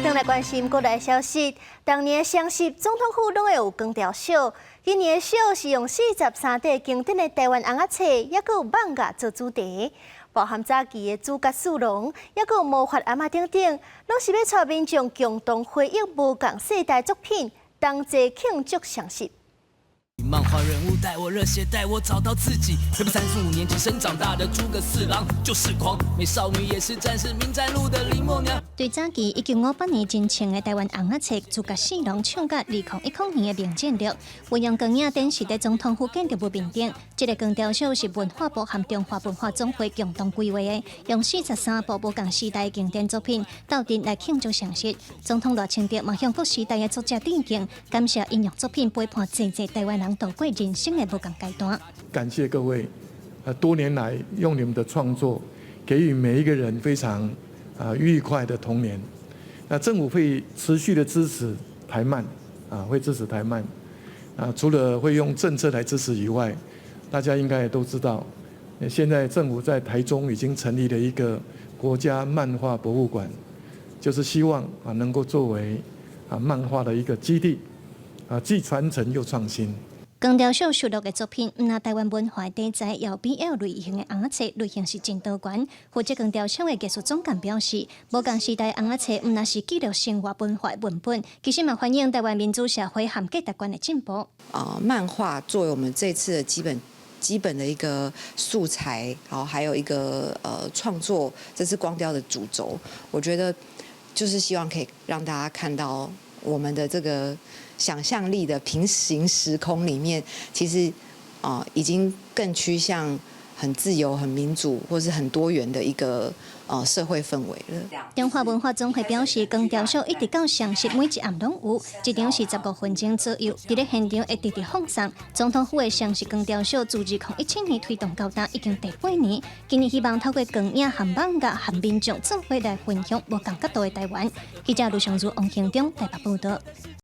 轉來關心國內消息，逐年雙十總統府攏會有光雕秀。今年的秀是用43塊經典的台灣尪仔冊，抑閣有艋舺做主題，包含早期的主角四郎，抑閣有魔法阿嬤等等，攏是欲帶民眾共同回憶無仝世代作品，同齊慶祝雙十。漫畫人物帶我熱血，帶我找到自己。陪伴35年級生長大的諸葛四郎就是狂，美少女也是戰士，冥戰錄的林默娘。對早期1958年真紅的台灣尪仔冊諸葛四郎唱甲2010年的冥戰錄，運用光影展示佇總統府建築物面頂。這個光雕秀是文化部和中華文化總會共同規劃的，用43部無仝時代經典作品鬥陣來慶祝雙十。總統賴清德嘛向各時代的作者致敬，感謝𪜶用作品陪伴濟濟台灣人度過人生的無仝階段。感謝各位，多年來用你們的創作，給予每一個人非常愉快的童年。那政府會持續的支持台漫，會支持台漫。除了會用政策來支持以外，大家應該也都知道，現在政府在台中已經成立了一個國家漫畫博物館，就是希望能夠作為漫畫的一個基地，既傳承又創新。光雕秀收錄的作品，毋但台灣文化題材，有 BL 類型的尪仔冊類型是真多元。負責光雕秀的藝術總監表示，無仝時代尪仔冊毋但是記錄生活文化文本，其實嘛反映台灣民主社會和價值觀的進步。漫畫作為我們這次的基本的一個素材，好，還有一個創作這次光雕的主軸，我覺得就是希望可以讓大家看到我們的這個想象力的平行時空裡面，其實已經更趨向很自由、很民主，或是很多元的一個社會氛圍了。中華文化總會表示，光雕秀一直到雙十每一暗攏有，一場是15分鐘左右，佇咧現場會直直放送。總統府的雙十光雕秀自2017年推動到今已經第八年，今年希望透過光影和艋舺和民眾做伙來分享無仝角度的台灣。記者盧尚如、王興中台北報道。